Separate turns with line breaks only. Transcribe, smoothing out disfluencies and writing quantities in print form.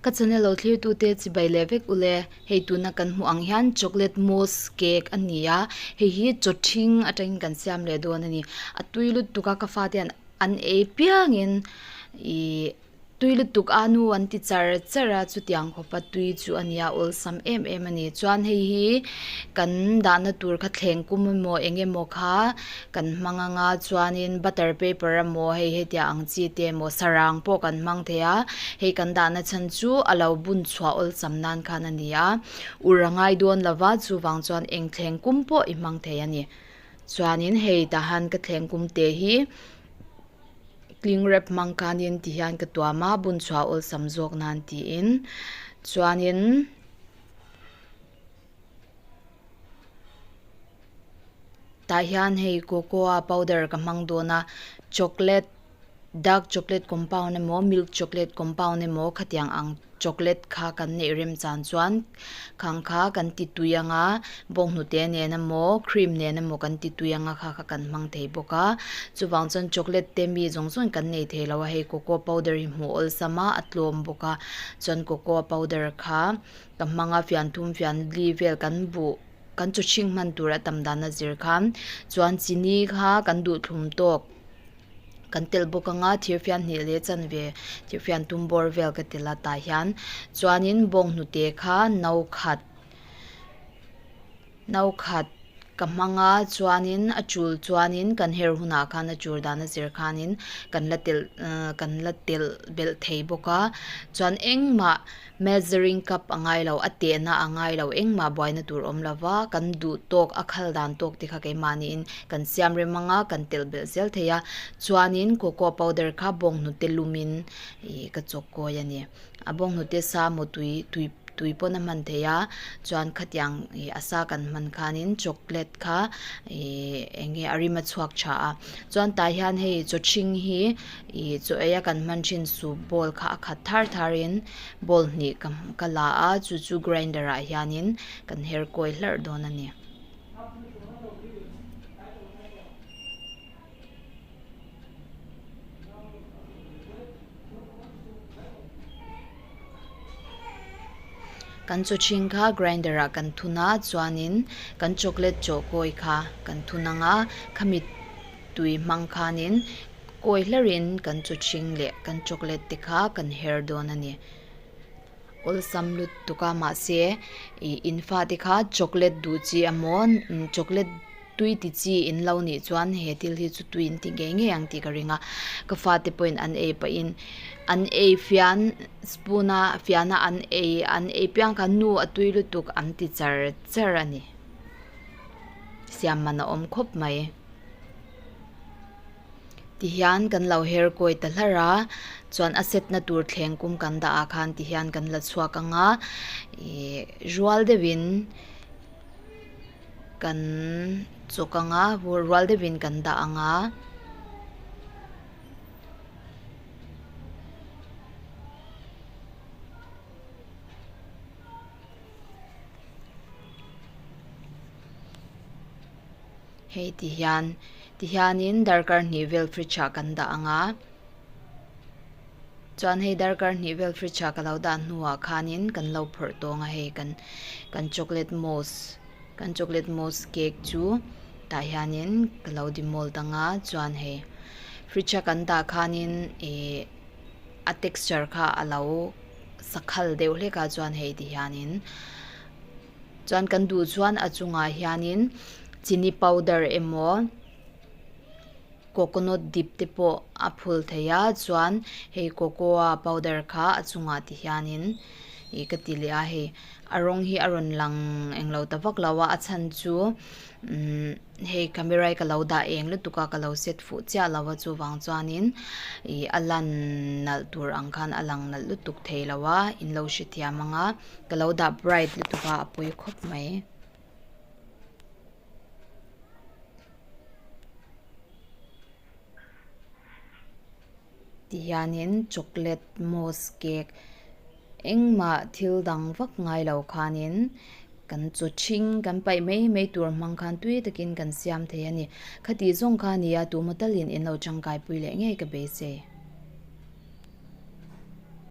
Ka channel lo thlir tute chibai leh vek ule hei tuna kan hmuh ang hian chocolate mousse cake a ni a hei hi chaw thing atangin kan siam leh dawn a ni a tui lutuk a ka fate hian an ei piangin ihh tui lutuk a nu an ti char char a chutiang khawpa tui chu a nia awlsam em em a ni chuan hei hi kan dahna tur kha thleng kum emaw eng emaw kha kan hmang anga chuanin butter paper emaw hei hetiang ang chi te emaw sarang pawh kan hmang thei a hei kan dahna chhan chu a lo bun chhuah awlsam nan khan a ni a ur a ngai dawn lova chuvang chuan eng thleng kum pawh i hmang thei a ni chuanin hei tahan ka thleng kum te hi cling wrap hmang khanin ti hian ka tuam a bun chhuah awlsam zawk nan tiin chuanin. Tah hian hei cocoa powder ka hmang dawn a chocolate dark chocolate compound emaw milk chocolate compound emaw khatiang ang chocolate kha kan neih rem chan chuan khang kha kan ti tui ang a bawnghnute nen emaw cream nen emaw kan ti tui ang a kha kha kan hmang thei bawk a chuvang chuan chocolate te mi zawng zawng in kan nei thei lo a hei cocoa powder hi hmuh awlsam a a tlawm bawk a chuan cocoa powder kha ka hmang a fian thum fian li vel kan buh kan chaw chhing hman tur a tam dan a zir khan chuan chini kha kan duh thlum tawk kan telh bawk anga thir fian hnih leh chanve thir fian tum bawr vel ka telh a tah hian chuanin bawnghnute kha no khat no khat ka hmang a chuanin a chul chuanin kan her hunah khan a chul dan a zir khanin kan la telh ahh kan la telh belh thei bawk a chuan engmah measuring cup a ngai lo a tehna a ngai lo engmah buaina tur awm lo va kan duh tawk a khal dan tawk te kha keimahniin kan siam rem ang a kan telh belh zel thei a chuanin cocoa powder kha bawnghnute lumin ih ka chawk kawi a ni. A bawnghnute sa maw tui tui tui pawn a hman theih a chuan khatiang ih a sa kan hman khanin chocolate kha ih eng nge a rim a chhuak tha a chuan tah hian hei chaw ṭhing hi ih chaw ei a kan hman ṭhin soup bowl kha a khat thar thar in bowl hnih ka ka la a chu chu grinder ah hianin kan her kawi hlarh dawn a ni. Kan chaw chhing kha grinder ah kan thun a chuanin kan chocolate chaw kawi kha kan thun ang a khami tui hmang khanin kawi hlarhin kan chaw chhing leh kan chocolate te kha kan her dawn a ni awlsam lutuk a mahse ih in fate kha chocolate duh chi emaw chocolate tui ti chi in lo nih chuan he thil hi chu tui in ti ngei ngei ang tih ka ring a ka fate pawhin an ei pahin an ei fian spoon a fian a an ei an ei piang khan nu a tui lutuk an ti char char a ni siam man a awm khawp mai tihian kan lo her kawi ta hlar a chuan a set na tur thleng kum kan dah ah khan tihian kan la chhuak ang a ih rual deuhin. Kan chawk ang a rual deuhin kan dah ang a. Hei ti hian ti hianin darkar hnih vel fridge ah kan dah ang a. Chuan hei darkar hnih vel fridge ah ka lo dah hnuah khanin kan lo phawrh tawng a hei kan kan chocolate mousse kan chocolate mousse cake chu tah hianin ka lo demold ang a chuan hei fridge a kan dah khanin ih a texture kha a lo sakhal deuh hlek a chuan hei ti hianin chuan kan duh chuan a chungah hianin chini powder emaw. Coconut dip te pawh a phul thei a chuan hei cocoa powder kha a chungah ti hianin ih ka ti leh a hei a rawng hi a rawn lang englo ta vak lo a a chhan chu umm hei camera hi ka lo dah eng lutuk a ka lo set fuh chiah lo a chuvang chuanin ih a lan nalh tur ang khan a lang nalh lutuk thei lo a in lo hrethiam ang a ka lo dah bright lutuk a a pawi khawp mai. Ti hianin chocolate mousse cake engmah thil dang vak ngai lo khanin kan chaw ṭhing kan paih mai mai tur hmang khan tui takin kan siam thei a ni. Khati zawng kha a ni a, tu maw talin in lo ṭangkai pui leh ngei ka beisei.